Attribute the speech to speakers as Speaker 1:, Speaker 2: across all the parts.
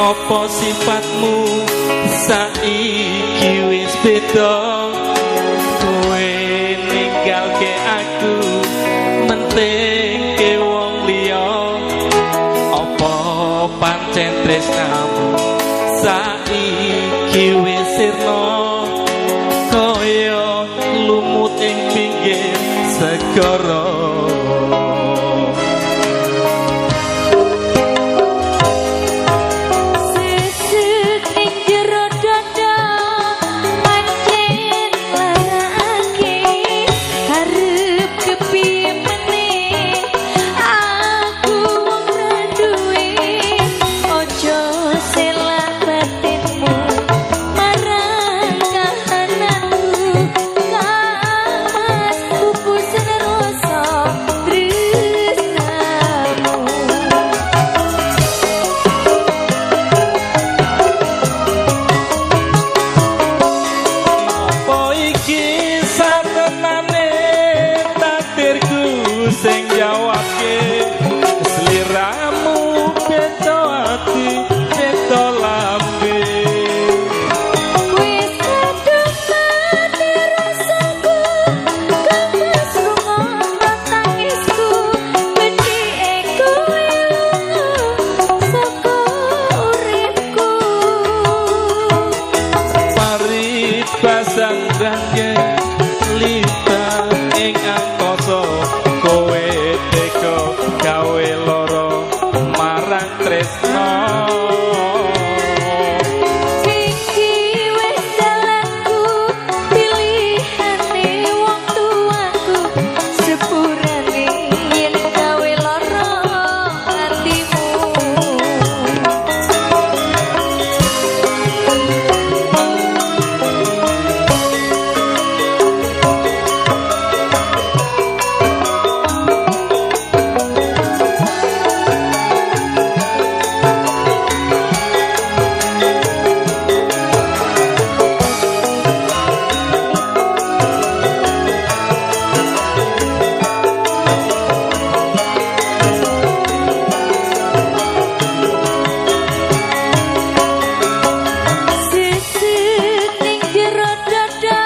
Speaker 1: Apa sifatmu saiki wis beda? Kowe ninggalke aku mentingke wong liya. Apa pancen tresnamu saiki wis sirna, kaya lumut ing pinggir segara? Sing jawabke sliramu beda ati beda lambe.
Speaker 2: Wis kadung mati rasaku, kemas rungokno tangisku, becike kowe lunga saka uripku.
Speaker 1: Paribasan rangke lita ing angkasa, kowe tega gawe lara marang tresna.
Speaker 2: Iki wis dalanku, pilihane wong tuaku, sepurane yen gawe lara atimu. Sesek ning jero dada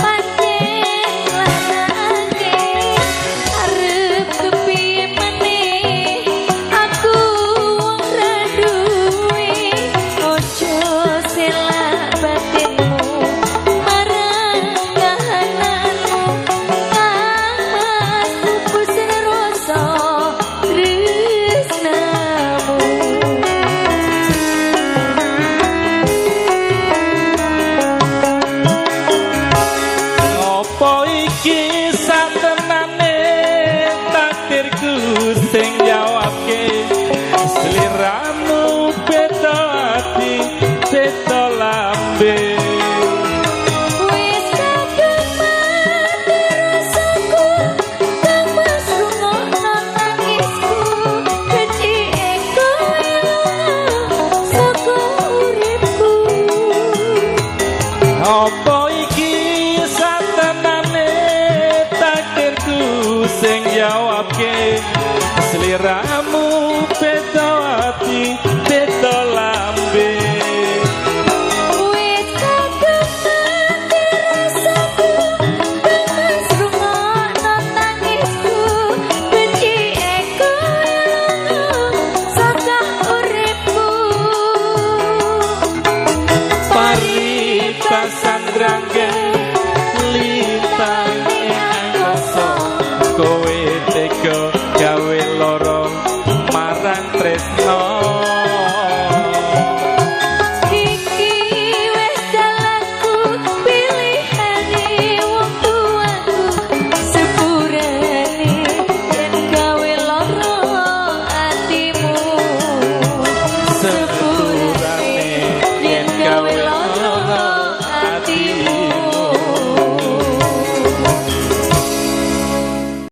Speaker 2: pancen larake, arep kepiye meneh aku wong ra duwe. Ojo selak batinmu marang kahananmu, kang mas pupus rasa tresnamu.
Speaker 1: Apa iki satenane takdirku sing jawabke sliramu beda ati beda lambe.
Speaker 2: Wis kadung mati rasaku, kang mas rungokno tangisku, becike kowe lunga saka uripku.
Speaker 1: Apa iki satenane takdirku sing jawabke sliramu